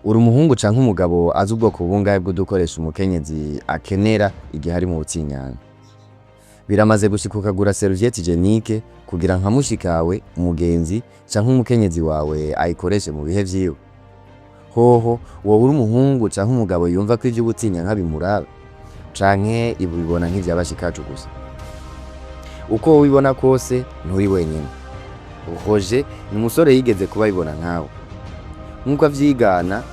Uri umuhungu canke umugabo azi ubwoko bungahe bw'udukoresho umukenyezi akenera igihe ari mu butinyanka? Biramaze gushika ukagura serviette hygiénique kugira nka mushikawe, umugenzi canke umukenyezi wawe ayikoreshe mu bihe vyiwe? Hoho woba uri umuhungu canke umugabo yumva ko ivy'ubutinyanka bimuraba, canke ibi ubibona nk'ivya bashikacu gusa? Uko wobibona kose, nturi wenyene. Roger ni umusore yigeze kuba abibona nkawe. Nkuko avyigana,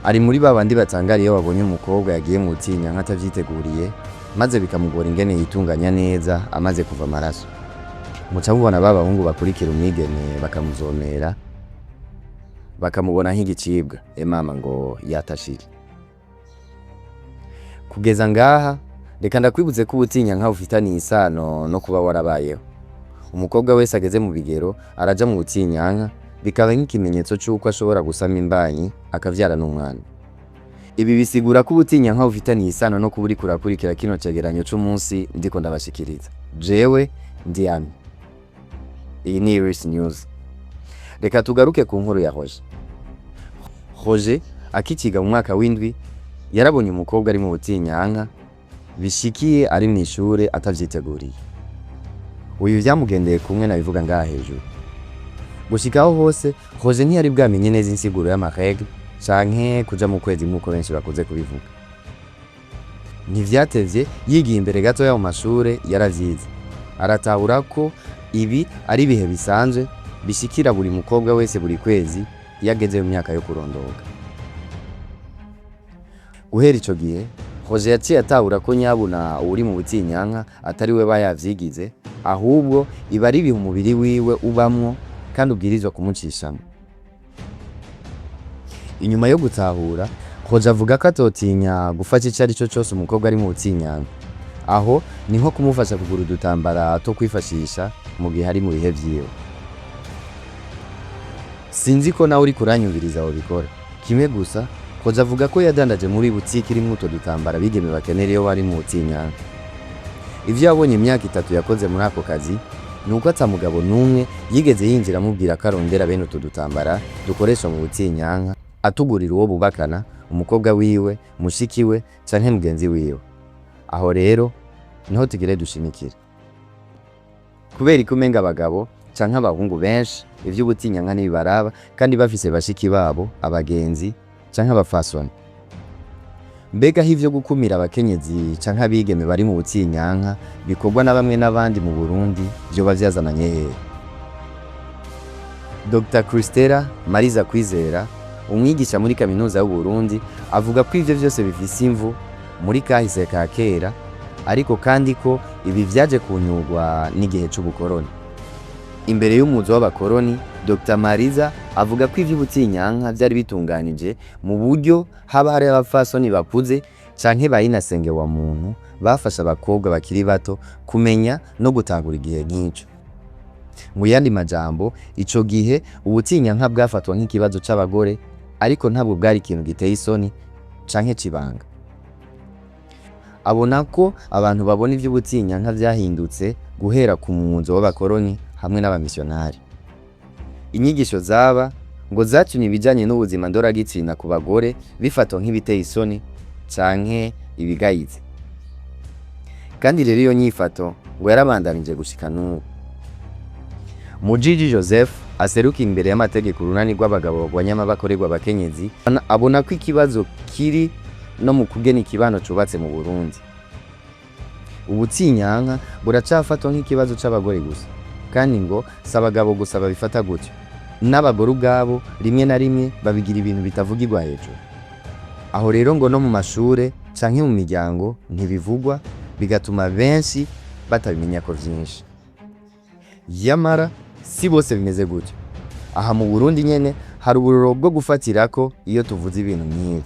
ari muri babandi batangara iyo babonye umukobwa yagiye mu butinyanka atavyiteguriye, maze bikamugora ingene yitunganya neza amaze kuva amaraso. Muca mubona ba bahungu bakurikira umwigeme, bakamuzomera, bakamubona nk'igicibwa, emama ngo yatashije. Kugeza ngaha, reka ndakwibutse ko ubutinyanka bufitaniye isano no kuba warabayeho. Umukobwa wese ageze mu bigero araja mu butinyanka, bikaba nk'ikimenyetso c'uko ashobora gusama imbanyi, akavyara n'umwana. Ibi bisigura ko ubutinyanka bufitaniye isano no kuba uriko urakurikira kino cegeranyo c'umunsi ndiko ndabashikiriza. Jewe ndi Ami. Iyi ni Iris News. Reka tugaruke ku nkuru ya Roger. Roger akiciga mu mwaka w'indwi yarabonye umukobwa ari mu butinyanka bishikiye ari mw'ishure atavyiteguriye. Uyu vyamugendeye kumwe nabivuga ngaha hejuru. Gushika aho hose, Roger ntiyari bwamenye neza insiguro y'ama règles canke kuja mu kwezi nk'uko benshi bakunze kubivuga. Ntivyatevye, yigiye imbere gatoya mu mashure yaravyize. Aratahura ko ibi ari ibihe bisanzwe bishikira buri mukobwa wese buri kwezi iyo ageze mu myaka yo kurondoka. Guhera ico gihe, Roger yaciye atahura ko nyabuna uwuri mu butinyanka atari we aba yavyigize, ahubwo iba ari ibihe umubiri wiwe ubamwo kandi ubwirizwa kumucishamwo. Inyuma yo gutahura, Roger avuga ko atotinya gufasha ico arico cose umukobwa ari mu butinyanka. Aho ni nko kumufasha kugura udutambara two kwifashisha mu gihe ari mu bihe vyiwe. Sinzi ko nawe uriko uranyumviriza wobikora. Kimwe gusa, Roger avuga ko yadandaje muri butike irimwo utwo dutambara abigeme bakenera iyo bari mu butinyanka. Ivyo yabonye imyaka 3 yakoze muri ako kazi, ni uko ata mugabo n'umwe yigeze yinjira amubwira ko arondera bene utwo dutambara dukoreshwa mu butinyanka, atugurira uwo bubakana, umukobwa wiwe, mushiki we canke mugenzi wiwe. Aho rero niho tugire dushimikire. Kubera ko umenga abagabo canke abahungu benshi ivy'ubutinyanka ntibibaraba kandi bafise bashiki babo, abagenzi canke abafasoni? Mbega aho ivyo gukumira abakenyezi canke abigeme bari mu butinyanka bikorwa na bamwe n'abandi mu Burundi vyoba vyazananye hehe? Dr Christella Mariza Kwizera, umwigisha muri Kaminuza y'u Burundi, avuga ko ivyo vyose bifise imvu muri kahise ka kera, ariko kandi ko ibi vyaje kunyurwa n'igihe c'ubukoroni. Imbere y'umuzo w'abakoroni, Dr Mariza avuga ko ivy'ubutinyanka vyari bitunganije mu buryo haba hari abapfasoni bakuze canke ba inasenge wa muntu bafasha abakobwa bakiri bato kumenya no gutahura igihe nk'ico. Mu yandi majambo, ico gihe ubutinyanka bwafatwa nk'ikibazo c'abagore, ariko ntabwo bwari ikintu giteye isoni canke c'ibanga. Abona ko abantu babona ivy'ubutinyanka vyahindutse guhera ku muzo w'abakoroni hamwe n'abamisiyonari. Inyigisho zaba ngo zatumye ibijanye n'ubuzima ndoragitsina ku bagore bifatwa nk'ibiteye isoni canke ibigayitse. Kandi rero iyo nyifato ngo yarabandanije gushika n'ubu. Mujiji Joseph, aseruka imbere y'amategeko urunani rw'abagabo bagwanya amabi akorerwa abakenyezi, abona ko ikibazo kiri no mu kugena ikibano cubatse mu Burundi. Ubutinyanka buracafatwa nk'ikibazo c'abagore gusa, kandi ngo si abagabo gusa babifata gutyo, n'abagore ubwabo rimwe na rimwe babigira ibintu bitavugirwa hejuru. Aho rero ngo no mu mashure canke mu miryango ntibivugwa, bigatuma benshi batabimenyako vyinshi. Yamara si bose bimeze gutyo. Aha mu Burundi nyene hari uburorero bwo gufatirako iyo tuvuze ibintu nk'ibi.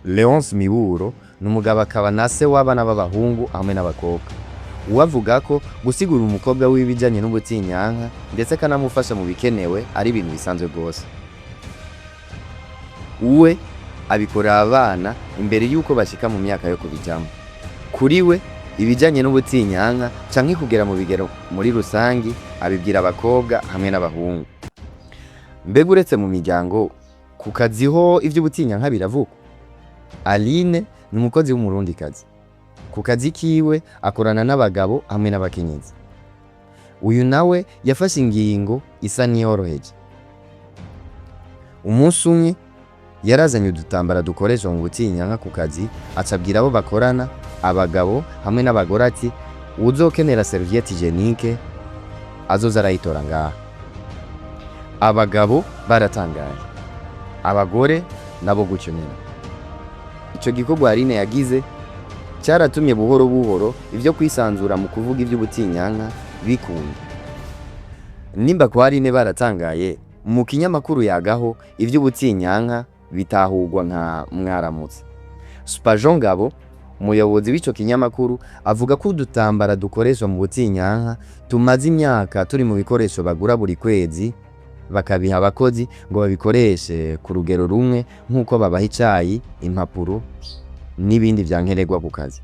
Leonce Miburo ni umugabo akaba na se w'abana b'abahungu hamwe n'abakobwa. Uwe avuga ko gusigura umukobwa wiwe ibijanye n'ubutinyanka ndetse akanamufasha mu bikenewe ari ibintu bisanzwe rwose. Uwe abikorera abana imbere y'uko bashika mu myaka yo kubijamwo. Kuri we, ibijanye n'ubutinyanka canke kugera mu bigero muri rusangi abibwira abakobwa hamwe n'abahungu. Mbega uretse mu miryango, ku kazi ho ivy'ubutinyanka biravugwa? Aline ni umukozi w'Umurundikazi. Ku kazi kiwe akorana n'abagabo hamwe n'abakenyezi. Uyu nawe yafashe ingingo isa n'iyoroheje. Umunsi umwe yarazanye udutambara dukoreshwa mu butinyanka ku kazi, aca abwira abo bakorana, abagabo hamwe n'abagore, ati: "Uwuzokenera serviette hygiénique azoza arayitora ngaha." Abagabo baratangaye, abagore nabo gutyo nyene. Ico gikorwa Aline yagize cyaratumye buhoro buhoro ivyo kwisanzura mu kuvuga ivy'ubutinyanka bikunda. Nimba kwa Aline baratangaye, mu kinyamakuru Yagaho ivy'ubutinyanka bitahurwa nka mwaramutse. Spajon Ngabo, umuyobozi w'ico kinyamakuru, avuga ko udutambara dukoreshwa mu butinyanka tumaze imyaka turi mu bikoresho bagura buri kwezi, bakabiha abakozi ngo babikoreshe ku rugero rumwe nk'uko babaha icayi, impapuro n'ibindi vya nkenerwa ku kazi.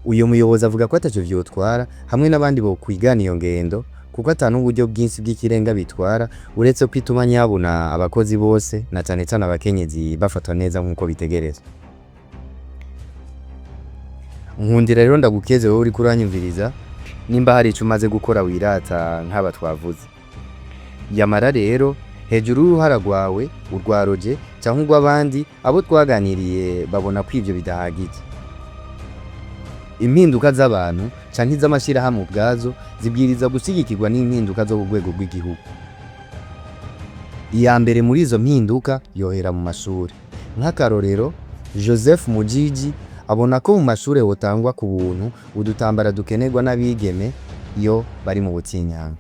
Uyu muyobozi avuga ko ataco vyotwara hamwe n'abandi bokwigana iyo ngendo, kuko ata n'uburyo bwinshi bw'ikirenga bitwara, uretse ko ituma nyabuna abakozi bose, na cane cane abakenyezi, bafatwa neza nk'uko bitegerezwa. Nkundira rero ndagukeze wowe uriko uranyumviriza, nimba hari ico umaze gukora wirata nk'aba twavuze. Yamara rero, hejuru y'uruhara rwawe, urwa Roger canke urw'abandi abo twaganiriye, babona ko ivyo bidahagije. Impinduka z'abantu canke iz'amashirahamwe ubwazo zibwiriza gushigikirwa n'impinduka zo ku rwego rw'igihugu. Iya mbere muri izo mpinduka yohera mu mashuri. Nk'akarorero, Joseph Mujiji abona ko mu mashure hotangwa ku buntu udutambara dukenerwa n'abigeme iyo bari mu butinyanka.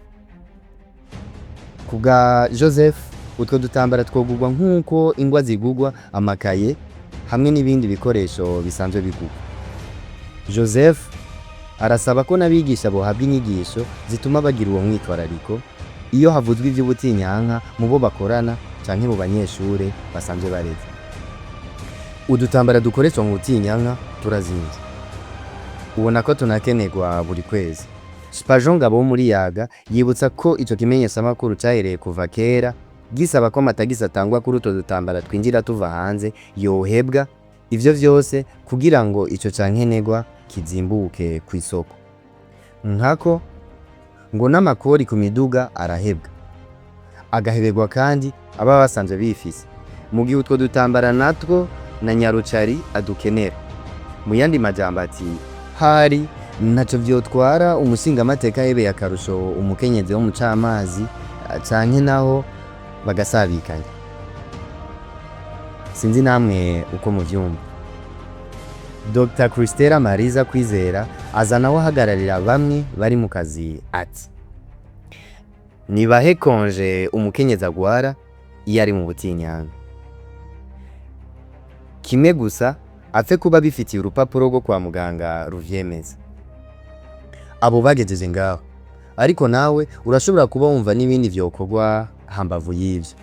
Ku bwa Joseph, utwo dutambara twogurwa nk'uko ingwa zigurwa, amakaye hamwe n'ibindi bikoresho bisanzwe bigurwa. Joseph arasaba ko n'abigisha bohabwa inyigisho zituma bagira uwo mwitwarariko iyo havuzwe ivy'ubutinyanka mu bo bakorana canke mu banyeshure basanzwe bareze. Udutambara dukoreshwa mu butinyanka turazimvye, ubona ko tunakenerwa buri kwezi. Spajon Ngabo wo muri Yaga yibutsa ko ico kimenyeshamakuru cahereye kuva kera gisaba ko amatagisi atangwa kuri utwo dutambara twinjira tuva hanze yohebwa, ivyo vyose kugira ngo ico ca nkenerwa kizimbuke kw'isoko. Nkako ngo n'amakori ku miduga arahebwa, agaheberwa kandi ababa basanzwe bifise, mu gihe utwo dutambara natwo na nyarucari adukenera. Mu yandi majambo ati: hari ntaco vyotwara umushingamateka yebeye akarusho umukenyezi w'umucamazi, canke naho bagasabikanya. Sinzi namwe uko muvyumva. Dr Christella Mariza Kwizera aza nawe ahagararira bamwe bari mu kazi, ati: "Nibahe congé umukenyezi agwara iyo ari mu butinyanka. Kimwe gusa apfe kuba bifitiye urupapuro rwo kwa muganga ruvyemeza." Abo bagejeje ngaho, ariko nawe urashobora kuba wumva n'ibindi vyokorwa hambavu y'ivyo.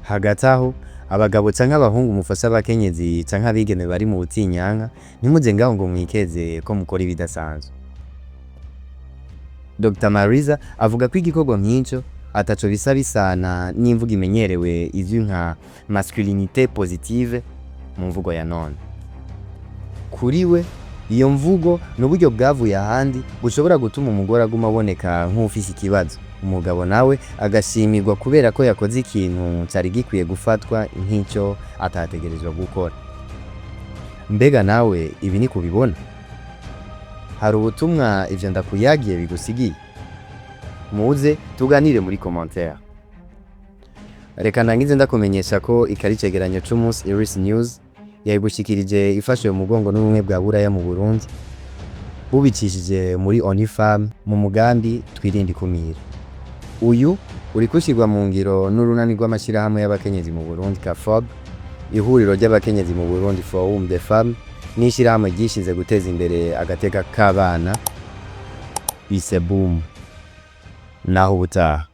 Hagati aho, abagabo canke abahungu mufasha abakenyezi canke abigeme bari mu butinyanka, ntimuze ngaho ngo mwikeze ko mukora ibidasanzwe. Dr Mariza avuga ko igikorwa nk'ico ataco bisa bisana n'imvugo imenyerewe izwi nka masculinité positive mu mvugo ya none. Kuri we, iyo mvugo ni uburyo bwavuye ahandi bushobora gutuma umugore aguma aboneka nk'uwufise ikibazo, umugabo nawe agashimirwa kubera ko yakoze ikintu cari gikwiye gufatwa nk'ico atategerezwa gukora. Mbega nawe ibi ni kubibona? Hari ubutumwa ivyo ndakuyagiye bigusigiye? Muze tuganire muri commentaire. Reka ndangize ndakumenyesha ko ikari icegeranyo c'umunsi Iris News yayigushikirije ifashwe mu mugongo n'Ubumwe bwa Buraya mu Burundi, bubicishije muri ONU Femmes mu mugambi Twirinde Ikumira. Uyu uriko ushirwa mu ngiro n'Urunani rw'Amashirahamwe y'Abakenyezi mu Burundi CAFOB, Ihuriro ry'Abakenyezi mu Burundi Forum des Femmes, n'ishirahamwe ryishinze guteza imbere agateka k'abana ISEBUM. Naho ubutaha.